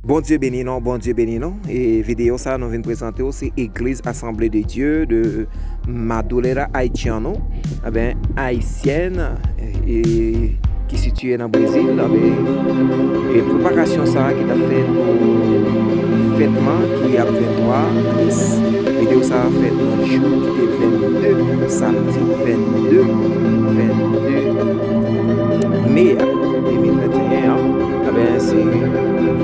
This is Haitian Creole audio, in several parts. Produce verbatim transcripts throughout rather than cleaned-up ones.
Bondye beni nou, Bondye beni nou. E videyo sa a nou vin prezante w, se Egliz Assemblée de Dieu de Madoulera Haitiano, enben, ayisyèn, e, ki sitiye nan Brezil. Enben, e preparasyon sa a ki t ap fèt pou fèt lan ki ap venntwa mas. Videyo sa a fèt nan jou ki te vennde, samdi vennde, vennde me a de mil venteyen an. Enben, se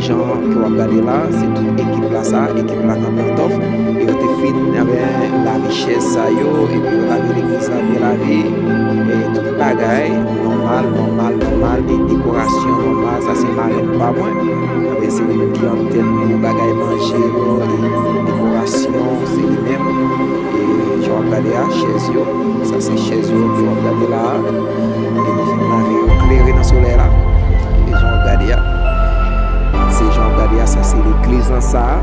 jan ke w ap gade la, se tout ekip la sa, ekip la kanpe an tòf, e yo te fin, enben, lave chèz sa yo, epi yo lave legliz la, byen lave, e tout bagay nòmal, nòmal, nòmal, e dekorasyon nòmal, sa se marenn pa mwen, enben, se li menm ki an tèt pou bagay manje yo, e dekorasyon, se li menm, e jan w ap gade a, chèz yo, sa se chèz yo ke w ap gade la a. E nou fin lave yo klere nan solèy la. E jan w ap gade a, se jan w ap gade a, sa se legliz lan sa a.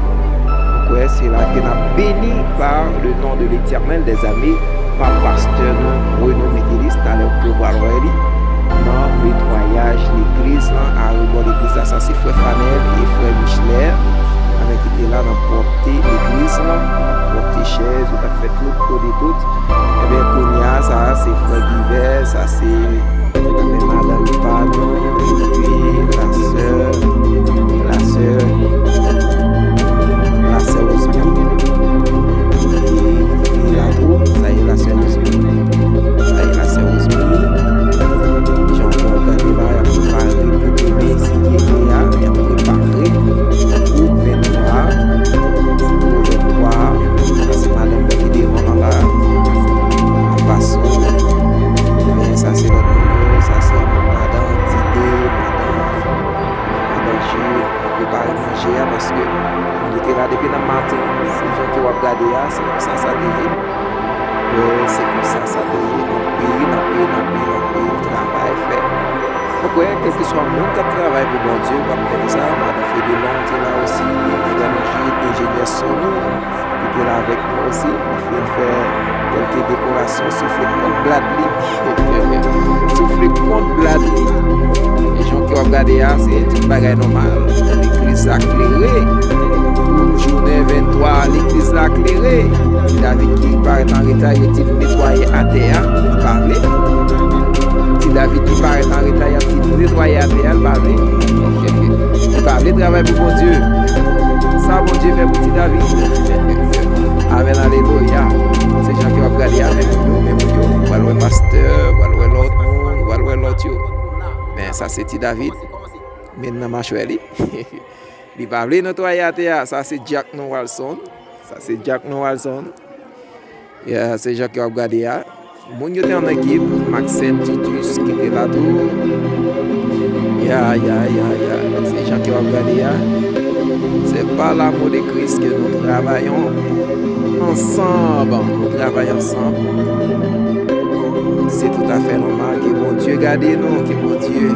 Ou kwè se la ke n ap beni par le nom de l'Éternel des armées, pa pastè nou Renaud Métellus, talè ke w pral wè li nan netwayaj legliz lan, arebò legliz la, sa se frè Fanel e frè Michelet, anben ki te la nan pwòpte legliz lan, pwòpte chèz, yo t ap fè tout, kode tout. Enben, kounye a, sa a se frè Givè, sa se, enben, madanm pa nou, epi lasè, lasè, lasè Rosemary, ki, ki la tou, sa e lasè Rosemary, sa e lasè Rosemary, jan w gade la, y ap prepare pou demen, si Dye vle a, y ap prepare pou venntwa, pou venntwa, sa se madanm mwen ki devan an la, an fason, men sa se lòt moun yo, sa se madan Dide, madan, madan Jude, prepare manje a, paske nou te la depi nan maten, se jan ke w ap gade a, se konsa sa te ye. E se konsa sa te ye, anpil, anpil, anpil, anpil travay fèt. Ou kwè, kèlkeswa moun k ap travay pou Bondye, w ap fè sa, madan Fedelon te la osi, frè nou Jude, enjenyè son nou, ki te la avèk nou osi, li fin fè kèlke dekorasyon, soufle kont blad li. Soufle kont blad li. E jan ke w ap gade a, se tout bagay nòmal. Legliz la klere. Jounen venntwa, legliz la klere. Ti David ki parèt an reta, yo di l netwaye atè a, li pa vle. Ti David ki parèt an reta, y ap di l netwaye atè a, li pa vle. Li pa vle travay pou Bondye. Sa Bondye fè pou Ti David. Amèn, alelouya. Se jan ke w ap gade a, men moun yo, men moun yo. W al wè pastè, w al wè lòt moun, w al wè lòt yo. Men sa se Ti David. Men nan machwè li. Li pa vle netwaye atè a. Sa se dyak nou Walson. Sa se dyak nou Walson. Ya, se jan ke w ap gade a. Moun yo te an ekip, Maxime, Titus, ki te la tou. Ya, ya, ya, ya. Se jan ke w ap gade a. C'est par l'amour de Christ que nous travaillons ensemble. Nou travay ansanm. Se toutafè nòmal ke Bondye gade nou, ke Bondye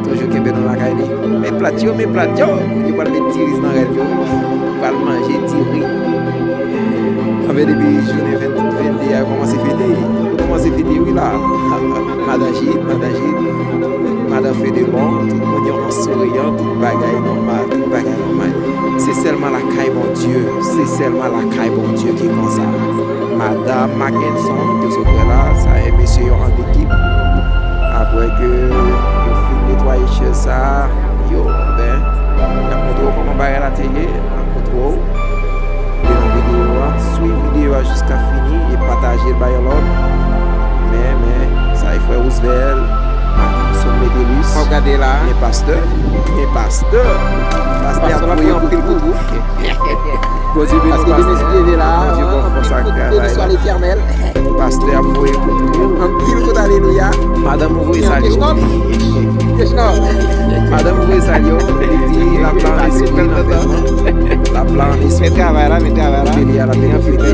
toujou kenbe nou lakay li. Men plat yo, men plat yo. Yo pral met ti riz nan rèl yo. Yo pral manje ti ri. Anben, depi jounen vennde a, yo kòmanse fete. Yo kòmanse fete, wi, la. Madan Jid, madan Jid, madan Fedelon, tout moun yo an souriyan, tout bagay nòmal, tout bagay nòmal. Se sèlman lakay Bondye, se sèlman lakay Bondye ki konsa. Madan Mackenson, ke sot wè la, sa e mesye yo an ekip. Apre ke yo fin netwaye chèz sa, yo, ben, y ap montre w kòman bagay la te ye, n ap montre w. Devan videyo a, swiv videyo a jiska fini e pataje l bay yon lòt. Men, men, sa e frè Roosevelt, Mackenson Metellus. W ap gade la. Gen pastè, gen pastè. Pastè ap voye kout kou. Bondye beni w, pastè. Bondye bon fòs ak travay la. Pastè ap voye kout kou. Anpil kout, alelouya. Madanm ou voye salye w. Madanm ou voye salye w. Li di l ap ba w lespri nan fèt lan. L ap ba w lespri. Men travay la, men travay la. Kote li a, l ap benefite.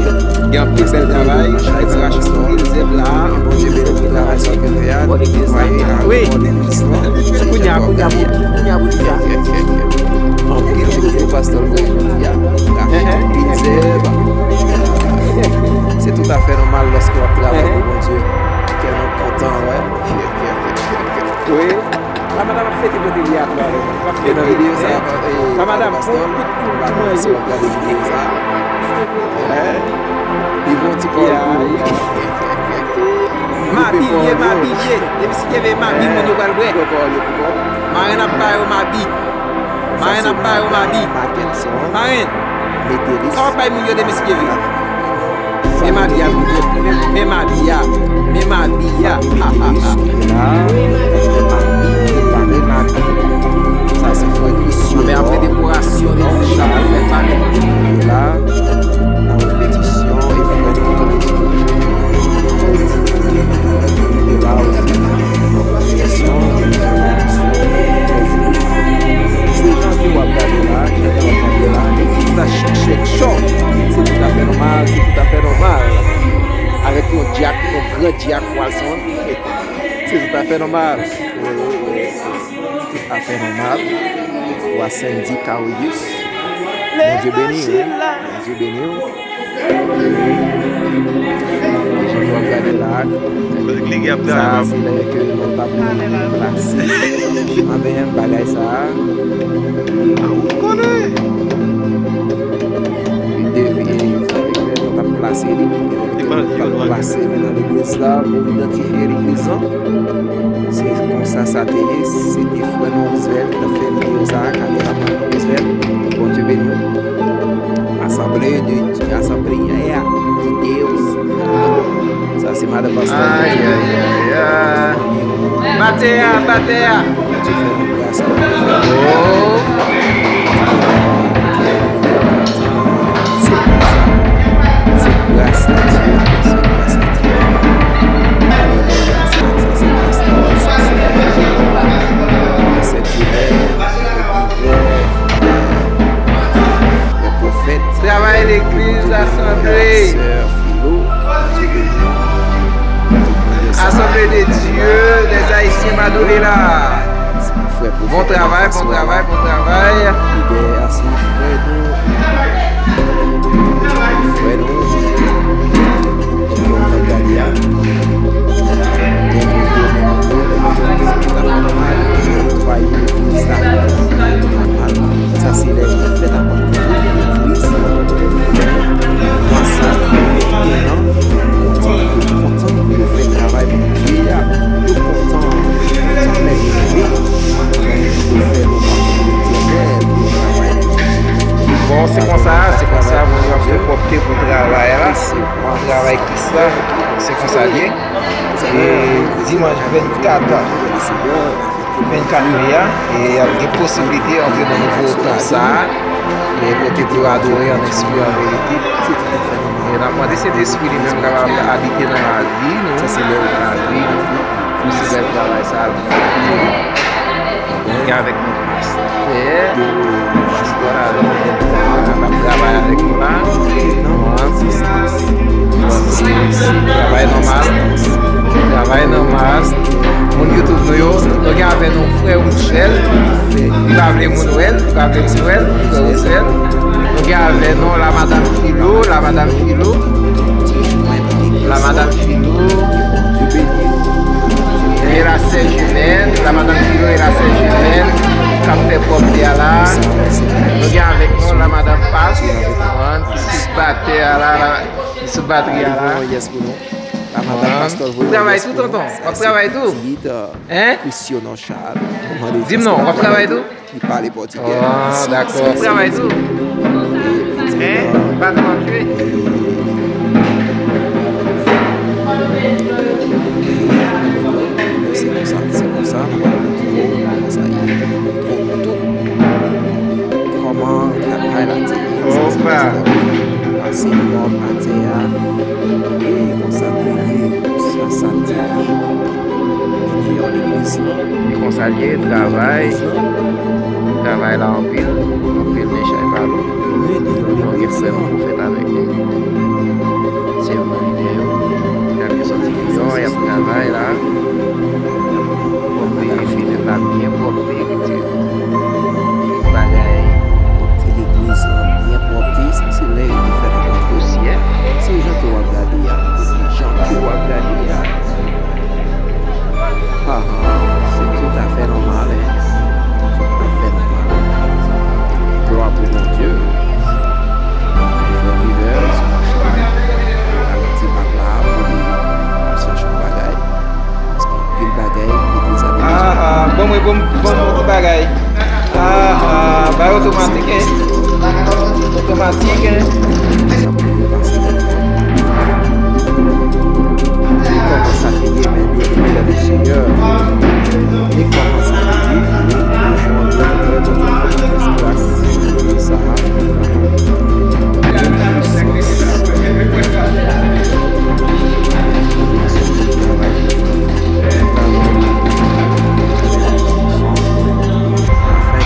Gen anpil bèl travay. Preparasyon anpil zèv la. Bondye beni w pou travay sa w te fè a. Netwaye a. Wi. Kounye a, kounye a, kounye a, kounye a. Anpil gwo gwo pastè l voye jodi a. Rache anpil zèb. Se toutafè nòmal lòske w ap travay pou Bondye. Kè nou kontan, wè. Wi. La madanm ap fete kote li a tou alè. L ap fete. E nan videyo sa, e, la, madanm, Pastòl, nou pa konnen si w ap gade videyo sa. Wi. Li fè yon ti kòl pou ou. M abiye, m abiye. Depi si Dye vle, m abi, moun yo pral bwè. Marenn ap ba yo, m abi. Marenn ap ba yo, m abi. Marenn. Sa w ap bay moun yo demen si Dye vle. Men mabi a, men, men mabi a, men mabi a. Ha, ha, ha. Sa se frè Christian. Anben apre dekorasyon, legliz la pou fè pale. La, nan repetisyon, e frè nou. Li te la osi. Se jan ke w ap gade la, jan ke w ap gade la, legliz la chèk, chèk, chòk. Se toutafè nòmal, se toutafè nòmal. Avèk yon dyak, yon gran dyak, Walson. Se toutafè nòmal. Toutafè nòmal. Wa Sandy Carolus. Bondye beni w. Bondye beni w. Jan w ap gade la, sa se lè ke nou t ap plase. Anben, bagay sa a, ou konnen. Li devye, fè nou t ap plase li, nou t ap plase li nan legliz la pou idantifye legliz lan. Se konsa sa te ye, se te frè nou Roosevelt ki t ap fè videyo sa a, kameramann nou Roosevelt, Bondye beni w. Asanble de Dieu, Asanble de Dieu. Sa se madan pastè. Ay, ay, ay, ay. Batè a, batè a. Bondye fè nou gras. Oh. Se gras a Dye, se gras a Dye. Alelouya, sa, sa se pastè, sa se pastè. Sèt Jimè, le pwofèt, travay legliz, asanble. Asanble de Dye, lè Ayisyen Madoule la. Bon travay, bon travay, bon travay. Frè nou, frè nou, Sa se lè yo fèt ap antre nan legliz. Konsa, yo kontan, yo kontan pou yo fè travay Bondye a. Yo kontan, yo kontan lè yo rive. Yo fè moman pou Letènèl, pou yo travay. Bon, se konsa, se konsa, moun yo ap fè pwòpte pou travay la. Travay ki sa, se konsa l ye. E dimanch vennkat, vennkat me a, e y ap gen posiblite antre nan nouvo tan sa a, e kote pou yo adore an espri, an verite. E n ap mande Sentespri li menm kapab abite nan lavi nou, nan lavi nou, pou se bèl travay sa a. Gen avèk nou pastè, pastè Alon, k ap travay avèk nou la. Travay nòmal. Travay nòmal. Moun YouTube nou yo, nou gen avè nou frè Roosevelt. Li pa vle moun wè l, li pa vle moun wè l, frè Roosevelt. Nou gen avè nou la madam Filo, la madam Filo. La madam Filo. E la sè Jimèn, la madam Filo e la sè Jimèn k ap fè pwòpte a la. Nou gen avèk nou la madam Pas, ki sou batè a la, la, ki sou batri a la. Travay tou, tonton? W ap travay tou? Hein? Di m non, w ap travay tou? Li pale pòtigè. Ah, dakò. Ou travay tou? Hein? Patwon ap jwe? Se konsa, se konsa, nou pral montre w kòman sa ye. Montre w tout kòman travay la te ye. Opa! Pase mòb atè a. E konsa te ye, konsa sa te ye. Deyò legliz lan. E konsa l ye, travay. Travay la anpil, anpil men chay pa lou. Bon, gen frè nou pwofèt avèk nou. Se youn nan lidè yo. Y ap gen sòti deyò, y ap travay la. Pwòpte fenèt la byen pwòpte, ki di bagay. Pwòpte legliz lan byen pwòpte, sa se lè yo te fè nan pousyè. Se jan ke w ap gade a, se jan ke w ap gade a. Ah, ah, se toutafè nòmal, hein. Toutafè nòmal. Otomatik, hein? Otomatik, hein? Kòman sa te ye, men byeneme nan le Senyè? E kòman sa te ye? E jan nou wè Bondye fè nou plis gras, sa a, afin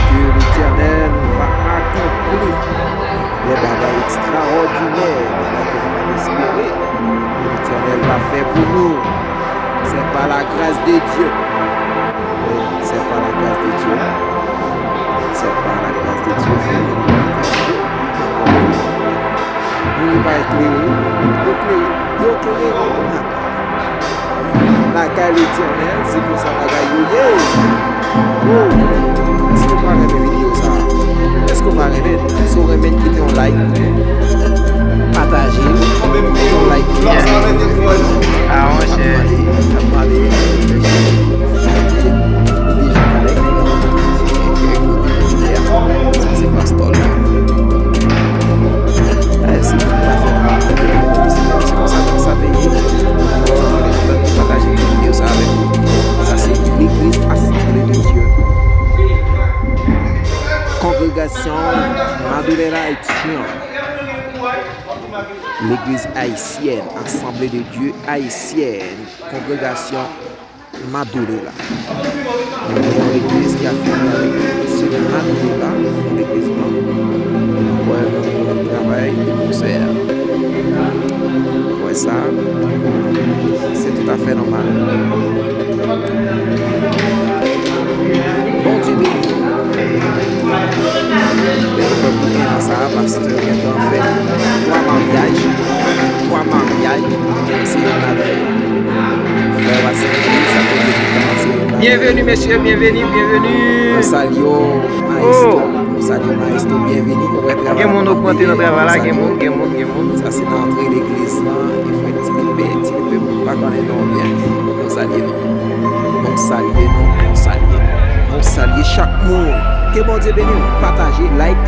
que l'Éternel va accomplir des bagages extraordinaires, bagay ke nou pa t espere. L'Éternel va fè pou nou. C'est par la grâce de Dieu. Oui, c'est par la grâce de Dieu. C'est par la grâce de Dieu. Moun yo pa eklere, yo klere, yo klere. Lakay Letènèl, se konsa bagay yo ye. Woo! Èske w pa renmen videyo sa a? Èske w pa renmen? Si w renmen, kite yon like, pataje l, yon like. Ah, monchè. Ap pale, ap pale. Deja kale. Sa se pastè la. Ay, si nou pa fè mal, se konsa, konsa te ye. Pataje videyo sa avèk nou. Sa se legliz Asanble de Dye. Kongregasyon Madoulèla Ayisyen. Legliz ayisyèn, Asanble de Dye ayisyèn, kongregasyon Madoulèla. Nou gen yon legliz ki afilye avèk legliz Madoulèla, yon legliz blan. Mwen kwè nou travay e konsè a. Mwen kwè sa, se toutafè nòmal. Bondye beni. Lè nou fè pou enn an sa a, pastè gentan fè twa maryaj. Twa maryaj. Se yon bagay. Frè Wasinti, sa te depi kòmanse la. Byenveni, mesye, byenveni, byenveni. Nou salye w, Maestro. Oh. Nou salye w, Maestro, byenveni. Ou wè travay la. Gen moun ogmante nan travay la, gen moun, gen moun, gen moun. Sa se nan antre legliz la, e frè Tilipe, Tilipe, m pa konnen non w byen. Nou salye nou. Nou salye nou, nou salye nou. Nou salye chak moun. Ke Bondye beni w. Pataje, like,